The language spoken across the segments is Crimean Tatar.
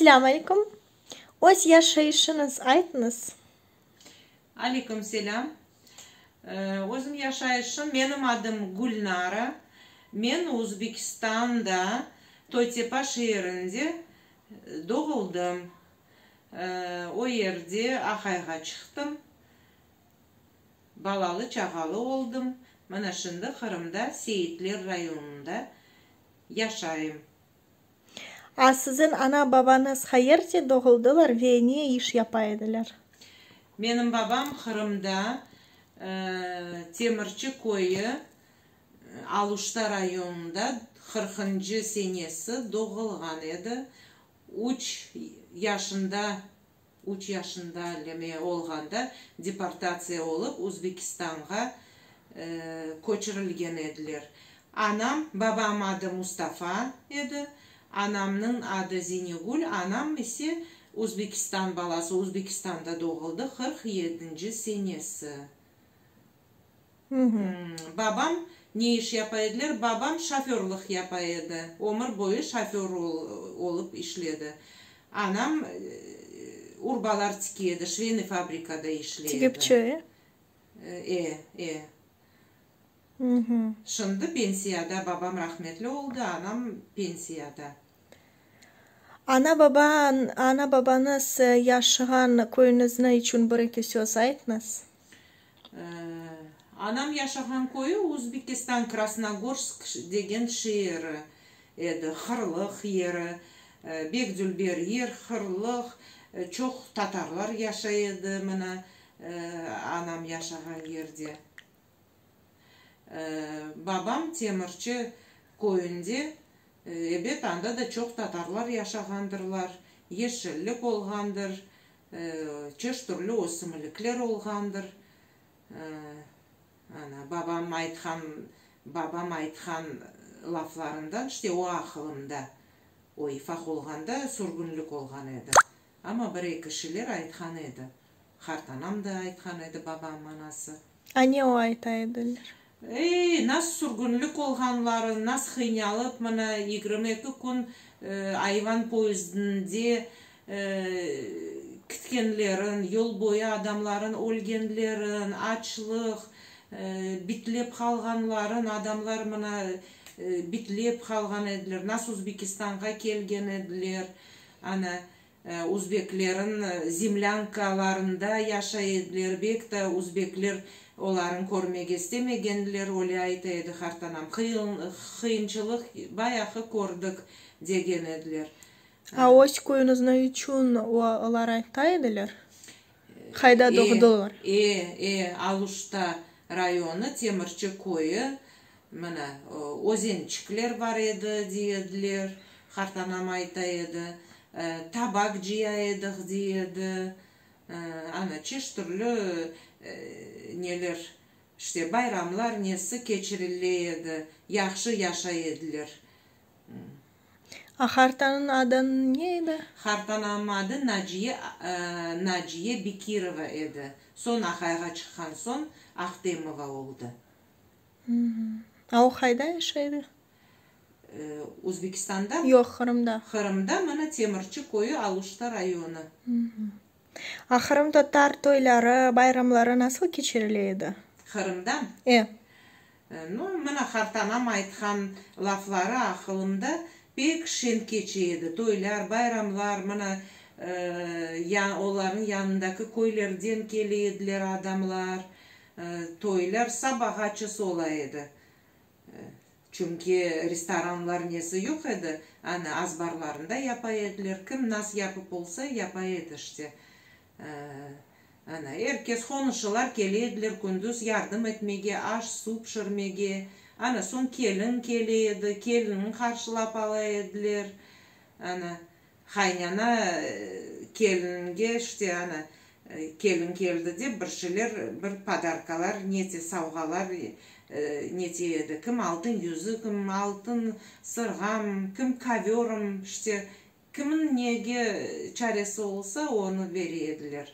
Selâm aleyküm. Öz yaşayışıñız aytıñız. Aleyküm selâm. Özüm yaşayışım, menim adım Gülnara. Men Özbekistanda, Toytepa şeerinde doğuldım. O yerde aqayğa çıqtım, balalı-çağalı oldım. Mına şimdi Qırımda, Seyitler rayonında yaşayım. A siziñ ana-babañız qayerde doğuldılar ve ne iş yapa ediler? Menim babam Qırımda, Temirçi köyü, Aluşta rayonında qırqıncı senesi doğulğan edi. Üç yaşında, üç yaşında leme olğanda deportatsiya olıp Özbekistanğa köçürilgen ediler. Anam, babam adı Mustafa edi, anamnıñ adı Zinegül, anam ise Özbekistan balası, Özbekistanda doğuldı, 47-nci senesi. Babam ne iş yapa ediler? Babam şoförlıq yapa edi. Ömür boyu şoför olıp işledi. Anam urbalar tike edi, şveyniy fabrikada işley edi. Tikipçi, e? E, e. Şimdi pensiyada, babam rahmetli oldı, anam pensiyada. Ana-baba, ana-babañız yaşağan köyüñizni içün bir-eki söz aytıñız. Anam yaşağan köyü Uzbekistan Krasnogorsk degen şeeri edi, hırlıq yeri, bek dülber yer, hırlıq, çoq tatarlar yaşay edi mına anam yaşağan yerde. Babam Temirçi köyünde, ebet, anda da çoq tatarlar yaşağandırlar, yeşillik olğandır, çeşit türlü ösümlikler olğandır. Ana, babam aytqan, babam aytqan laflarından, işte, o aqılımda, o ifaq olğanda sürgünlik olğan edi. Amma bir-eki kişiler aytqan edi. Qartanam da aytqan edi, babam anası. A ne o ayta ediler? Ey, nas sürgünlik olğanları, nas qıynalıp, mına, 22 kün ayvan poyezdinde kitkenlerin, yol boyu adamların ölgenlerin, açlıq, bitlep qalğanların, adamlar, mına, bitlep qalğan ediler, nas Özbekistanğa kelgen ediler, ana, Uzbeklerin zemlânkalarında yaşay ediler, bek de uzbekler oların körmege istemegenler, öyle ayta edi qartanam, qıyınçılıq bayağı kördik, degen ediler. A öz köyüñizni içün olar ayta ediler? Qayda doğdılar? E, e, Aluşta rayonı, Temirçi köyü, mına, özençikler bar edi, dey ediler, qartanam ayta edi, tabak cıya edik, dey edi, ana, çeşit türlü neler, işte, bayramlar nesi keçirile edi, yahşı yaşay ediler. A hartanıñ adı ne edi? Hartanamnıñ adı Naciye, Naciye Bekirova edi. Soñ aqayğa çıqqan soñ Ahtemova oldı. A o qayda yaşaydı? Özbekistanda? Yoq, Qırımda. Qırımda, mına Temirçi köyü, Aluşta rayonı. A qırımtatar toyları, bayramları nasıl keçirile edi? Qırımda? E. Nu, mına qartanam aytqan lafları aqılımda, pek şeñ keçe edi, toylar, bayramlar, mına, ya olarnıñ yanındaki köylerden kele ediler adamlar, toylar sabağaçız ola edi. Çünki restoranlar nesi yoq edi, ana, azbarlarında yapa ediler, kim nas yapıp olsa, yapa edi işte. Ana, er kes, qonuşılar kele ediler kündüz yardım etmege, aş, suv pişirmege. Ana, soñ kelin kele edi, kelinni qarşılap ala ediler. Ana, qaynana kelinge, işte, ana, kelin keldi dep bir şeyler, bir podarkalar, nete, savğalar nete edi. Kim altın yüzük, kim altın sırğam, kim kovörım, işte, Kimniñ nege çaresi olsa, onı bere ediler.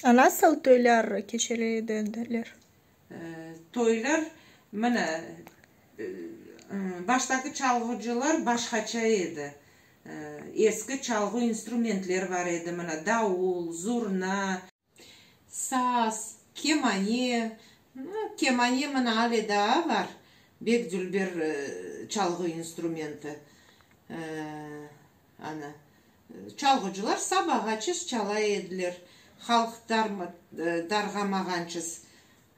A nasıl toylar keçire ediler? Toylar, mına, baştaki çalğıcılar başqaça edi. Eski çalğı instrumentler bar edi, mına, davul, zurna. Saz, kemane, kemane mına ale daa bar, bek dülber çalğı instrumenti. Ana, çalğıcılar sabağaçız çala ediler, halq darğamağançız.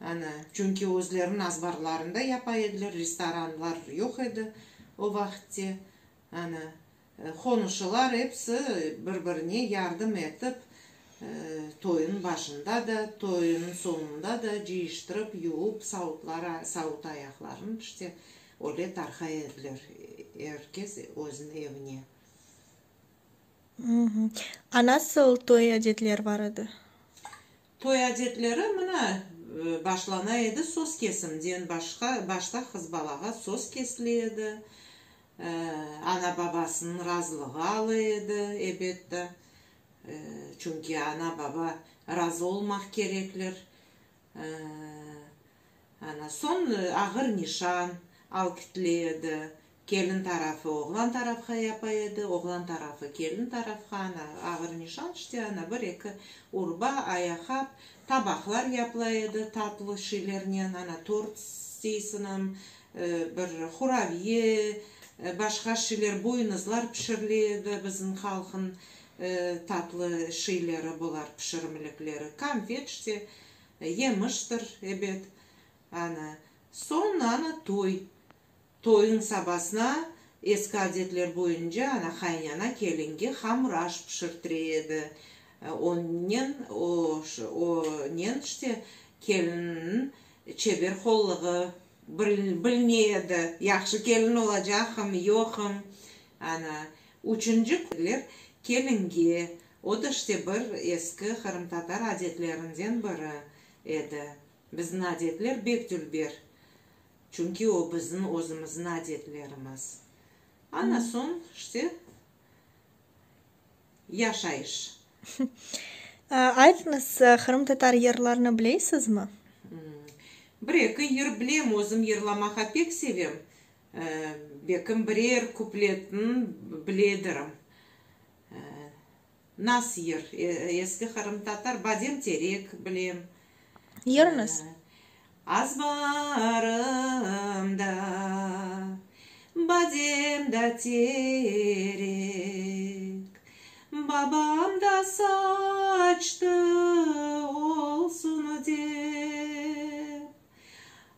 Ana, çünki özleriniñ azbarlarında yapa ediler, restoranlar yoq edi o vaqıtte. Ana, qonuşılar episi bir-birine yardım etip, toyunıñ başında da, toyunıñ soñunda da cıyıştırıp, yuvıp, savutlar, savut ayaqlarını işte öyle tarqay ediler, er kes özüniñ evine. A nasıl toy adetler bar edi? Toy adetleri mına başlana edi söz kesimden, başqa, başta qız balağa söz kesile edi, ana-babasınıñ razılığı ala edi, ebette, çünki ana-baba razı olmaq kerekler. Ana, soñ ağır nişan alkitile edi, Kelin tarafı oğlan tarafqa yapa edi, oğlan tarafı kelin tarafqa, ana, ağır nişan işte, ana, bir-eki urba, ayaqqap, tabaqlar yapıla edi tatlı şeylernen, ana, tort deysiñmi, bir huraviye, başqa şeyler, boynuzlar pişirile edi, bizim halqnıñ tatlı şeyleri bular, pişirimlikleri, konfet işte, yemiştir, ebet, ana, soñ, ana, toy. Toyuñ sabasına eski adetler boyunca ana qaynana kelinge hamır aş pişirtire edi. Onnen, o, onen işte kelinniñ çeber qolluğı biline edi, yahşı kelin olacaqım, yoqım. Ana, üçünci künler kelinge, o da işte bir eski qırımtatar adetlerinden biri edi. Bizim adetler bek dülber. Çünki o bizim özümizniñ adetlerimiz. Ana soñ, işte, yaşayış. Aytıñız, qırımtatar yırlarını bilesizmi? Bir-eki yır bilem, özüm yırlamağa pek sevem. Belkim birer kupletini biledirim. Nas yır, eski qırımtatar, Badem terek bilem. Yırıñız. Azbarımda badem da terek, Babam da saçtı olsun dep.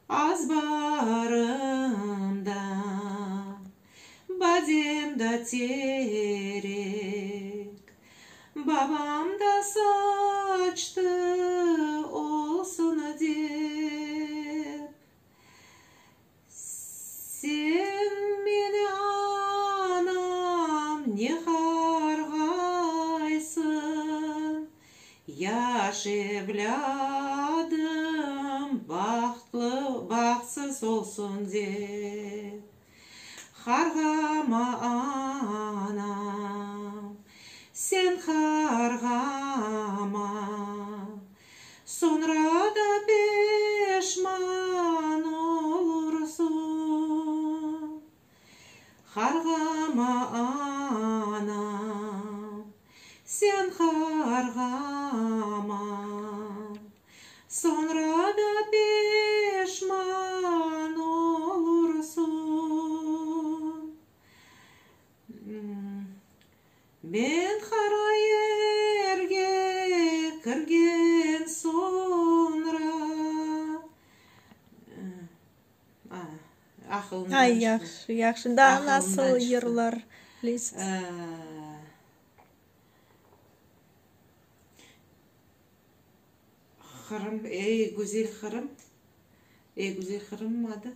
Azbarımda badem da terek, Babam da saçtı olsun dep. Sen meni anam ne qarğaysıñ, Yaş evlâdım bahtlı, bahtsız olsun dep. Qarğama anam, sen qarğama, Soñra da peşman olursıñ. Qarğama anam, sen qarğama, Soñra da peşman olursıñ. Men qara yerge kirgen soñra. Ay, yahşı, yahşı. Daa nasıl yırlar bilesiz? Qırım, ey, güzel Qırım. Ey, güzel Qırımmı adı?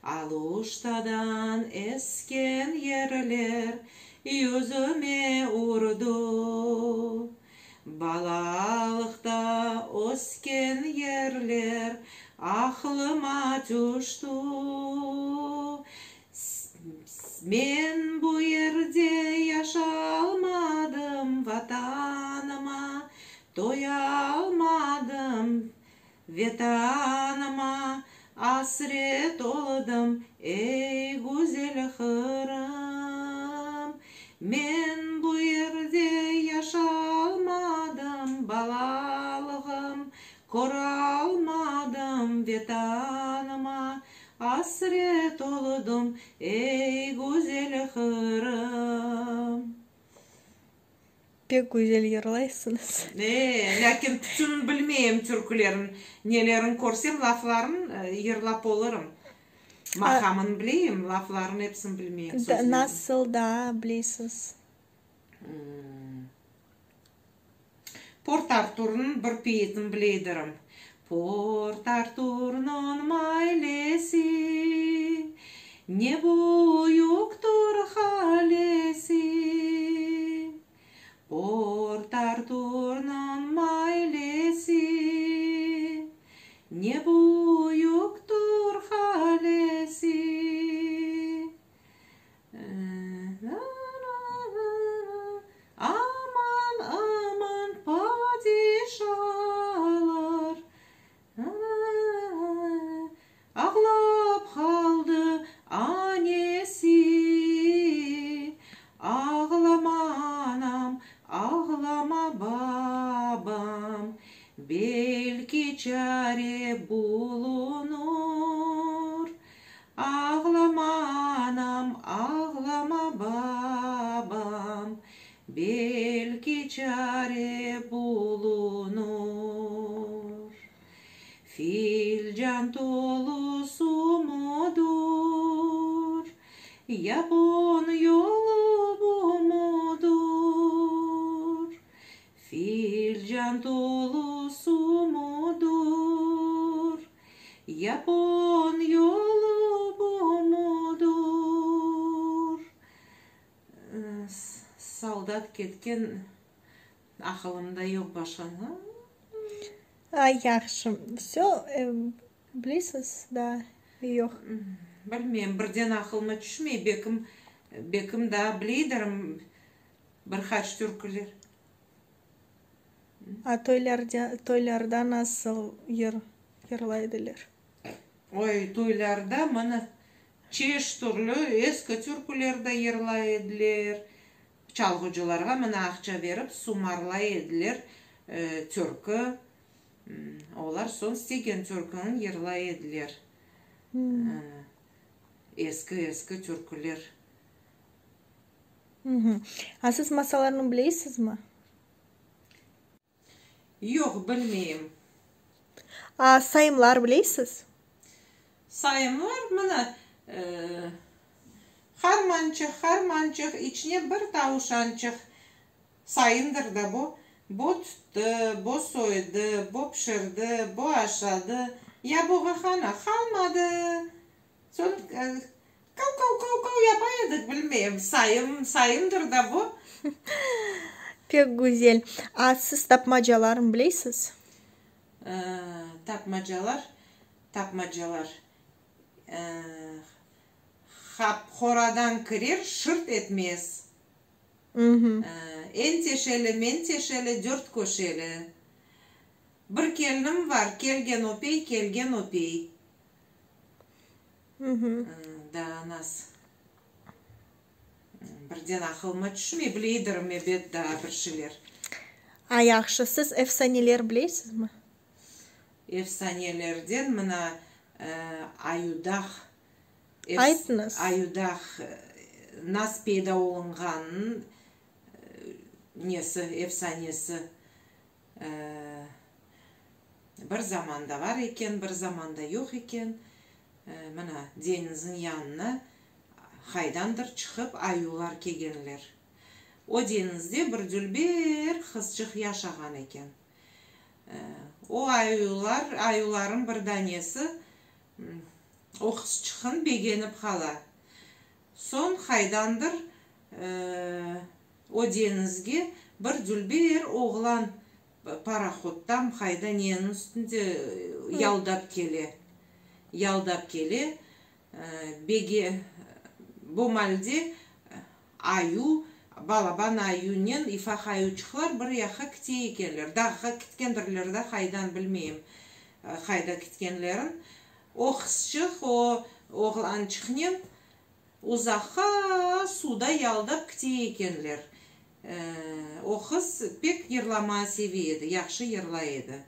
Aluştadan esken yerler yüzüme urdı, Balalıqta ösken yerler aqlıma tüşti. Men bu yerde yaşalmadım, Vatanıma toyalmadım, Vetanıma asret oldım. Ey, güzel Qırım! Men bu yerde yaşalmadım, Balalığım köralmadım, Vetanıma asret oldım, Ey, güzel Qırım! Pek güzel yırlaysıñız. E, lâkin bütün bilmeyim türkülerin. Nelerin körsem, lafların yırlap olurım. Maqamın bileyim, lafların episini bilmeyim, sözlerin. Nasıl daa bileysiz? Port Arturnıñ bir peyitini bileydirim. Port Arturnıñ maylesi, Ne büyüktir halesi. Port Arturnıñ maylesi, Ne büyüktir halesi. Aman, aman, padişalar, Ağlap qaldı anesi. Ağlama, anam, ağlama, babam, Belki çare bulunur. Ağlama, anam, ağlama, babam, Belki çare bulunur. Filcan tolu su mudur, Yapon yolu bu mudur? Filcan tolu su mudur, Yapon yolu bu mudur? Soldat ketken, aqılımda yoq başqa. Ay, yahşı. Vsö, bilesiz daa, yoq? Bilmeyim, birden aqılıma tüşmey, bekim, bekim daa bileydirim bir qaç türküler. A toylarda, toylarda nasıl yır yırlaydılar? Oy, toylarda mına çeşit türlü eski türküler de yırlay ediler. Çalğıcılarğa mına aqça berip sumarlay ediler türkü. Olar soñ istegen türküni yırlay ediler. Eski-eski türküler. A siz masallarnı bileysizmi? Yoq, bilmeyim. A sayımlar bileysiz? Sayımlar, mına, Harmançıq, harmançıq, içine bir tavuşançıq. Sayımdır da bu. Bo tuttı, bo soydı, bo pişirdi, bo aşadı. Yabuğı hana qalmadı. Soñ kav-kav-kav-kav yapa edik, bilmeyim, sayım, sayımdır da bu. Pek güzel. A siz tapmacalarnı bileysiz? Tapmacalar, tapmacalar. Hap qoradan kirer, şırt etmez. En teşeli, men teşeli, dört köşeli. Bir kelinim var, kelgen öpey, kelgen öpey. Daa nas. Birden aqılıma tüşmey, bileydirim ebet daa bir şeyler. A, yahşı. Siz efsaneler bileysizmi? Efsanelerden mına Ayudağ Aytıñız. Ayudağ nas peyda olunğanınıñ nesi, efsanesi. Bir zamanda bar eken, bir zamanda yoq eken. Mına, deñizniñ yanına qaydandır çıqıp ayular kelgenler. O deñizde bir dülber qızçıq yaşağan eken. O ayular, ayularıñ bir danesi o qızçıqnı begenip qala. Soñ qaydandır o deñizge bir dülber oğlan Parohodtam qayda neniñ üstünde yaldap kele, yaldap kele, bege, bu malde ayu, balaban ayunen ifaq ayuçıqlar bir yaqqa kite ekenler, dağğa kitkendirler da, qaydan bilmeyim, qayda kitkenlerin. O qızçıq, o. oğlançıqnen uzaqqa suvda yaldap kite ekenler. O qız pek yırlamağa seve edi, yahşı yırlay edi.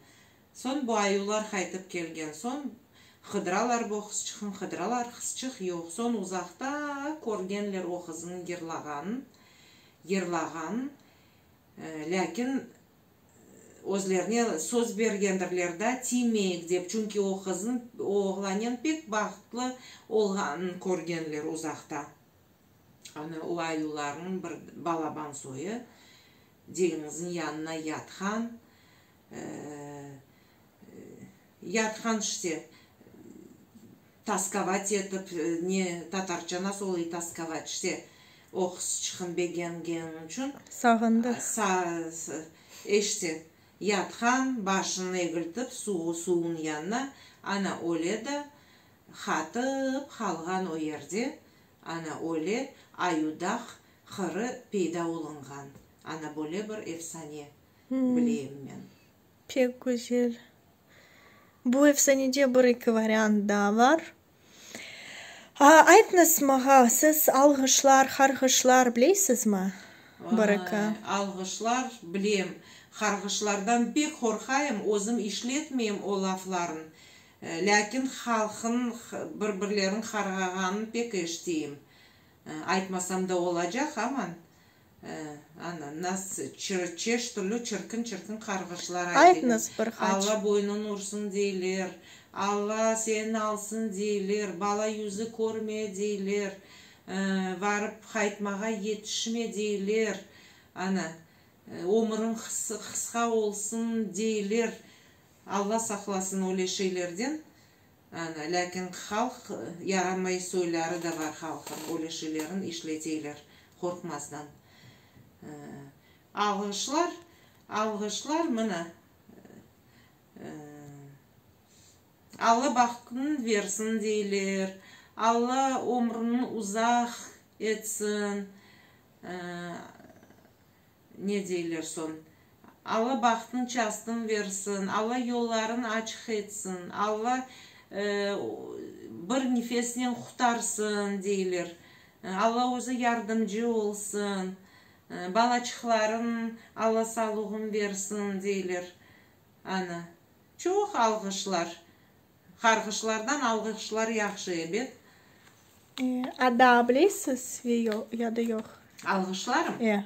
Soñ bu ayuvlar qaytıp kelgen soñ, qıdıralar bu qızçıqnı, qıdıralar, qızçıq yoq. Soñ uzaqta körgenler o qıznıñ yırlağanın, yırlağanın, lâkin özlerine söz bergendirler da, tiymeyik dep, çünki o qıznıñ o oğlanen pek bahtlı olğanın körgenler uzaqta. Ana, o ayuvlarnıñ bir balaban soyu deñizniñ yanına yatqan, Yatqan işte, taskovat etip, ne, tatarca nasıl oluy taskovat, işte, o qızçıqnı begengen içün. Sağındı. İşte, yatqan, başını egiltip suvnıñ yanına, ana öyle de qatıp qalğan o yerde, ana öyle Ayudağ qırı peyda olunğan. Ana böyle bir efsane. Bileyim men. Pek güzel. Bu efsanede bir-eki variant daa bar. Aytıñız maña, siz alğışlar, qarğışlar bileysizmi? Bir-eki. Alğışlar bilem. Qarğışlardan pek qorqayım, özüm işletmeyim o laflarnı. Lâkin halqnıñ bir-birlerini qarğağanını pek eşiteyim. Aytmasam da olacaq, aman. Ana, nas çeş türlü çirkin-çirkin qarğışlar aytıylar. Aytıñız bir qaç. Alla boynun ursun deyler, Alla seni alsın deyler, bala yüzü körme deyler, varıp qaytmağa yetişme deyler, ana, ömüriñ qısqa olsun deyler. Alla saqlasın öyle şeylerden. Ana, lâkin halq yaramay soyları da bar halqın, öyle şeylerin işleteyler qorqmazdan. Alğışlar, alğışlar mına, Alla bahtın versin deyler, Alla ömrüni uzaq etsin, Ne deyler soñ? Alla bahtın çastın versin, Alla yolların açıq etsin, Alla bir nefesnen qurtarsın, deyler. Alla özü yardımcı olsun, balaçıqların Alla sağlığın versin, deyler. Ana, çoq alğışlar. Qarğışlardan alğışlar yahşı, ebet. A daa bilesiz ve ya da yoq? Alğışlarım? E.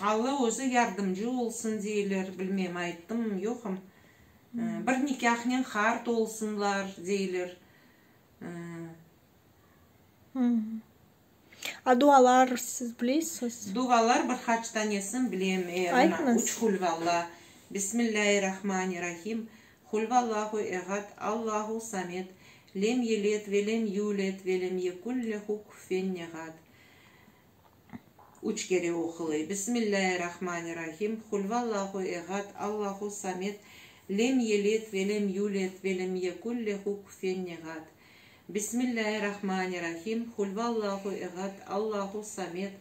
Alla özü yardımcı olsun deyler, bilmem, ayttım, yoqım. Bir nikâhnen qart olsunlar, deyler. A dualar siz bilesiz? Dualar bir qaç tanesini bilem, e, mına, Aytıñız. üç Hulvalla, Bismillâirrahmanirrahim, Hulvallahu ehad, Allahu samed, lem yeled ve lem yuled ve lem yekun lehu kufen ehad. Üç kere oqulıy, Bismillâirrahmanirrahim, Hulvallahu ehad, Allahu samed, lem yeled ve lem yuled ve lem yekun lehu kufen ehad. Bismillâirrahmanirrahim, Hulvallahu ehad, Allahu samed,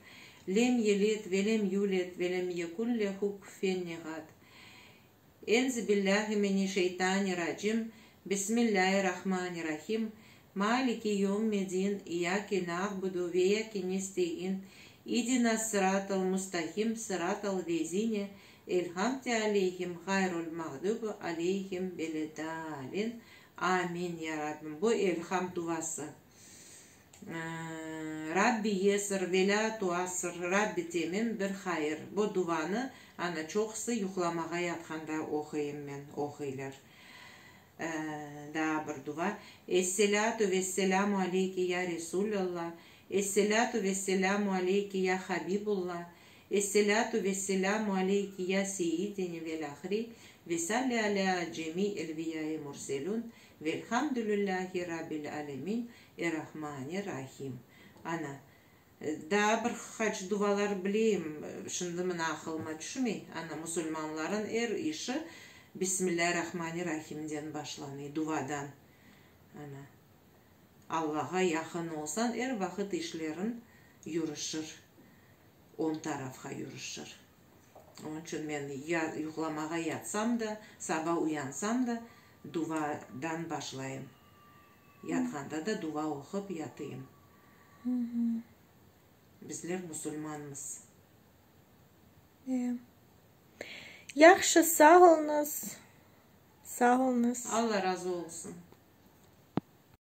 lem yelid ve lem yulid ve lem yekun lehu kufen ehad. Enzibillâhi mineşşeytanirracim, Bismillâirrahmanirrahim, Maliki yevmiddin, İyyâke na'budu ve iyyâke nesta'in, İdina's-sıratal mustaqim, sıratal lezîne elhamte aleyhim ğayrul mağdubi aleyhim veleddâlin. Amin, ya Rabbim, bu elham duası. Rabbi yesir ve lâ tuassir, Rabbi temim bir hayır. Bu duanı, ana, çoqusı yuqlamağa yatqanda oquyım men, oquylar. Daa bir dua, Esselâtu vesselâmu aleyke ya Resûlalla, Esselâtu vesselâmu aleyke ya Habibulla, Esselâtu vesselâmu aleyke ya Seyyidine vel-ahri, ve salli alâ cemi'il viyâi murselûn, velhamdülillâhi rabbil âlemin, errahmanirrahim. Ana, daa bir qaç duvalar bileyim, şimdi mına aqılıma tüşmey. Ana, musulmanların er işi Bismillâirrahmanirrahimden başlanıy, duvadan. Ana, Allağa yaqın olsañ, er vaqıt işleriñ yürüşir. Oñ tarafqa yürüşir. Onıñ içün men yuqlamağa yatsam da, saba uyansam da, duvadan başlayım. Yatqanda da duva oqup yatayım. Bizler musulmanmız. Yahşı, sağ oluñız. Sağ oluñız. Alla razı olsun.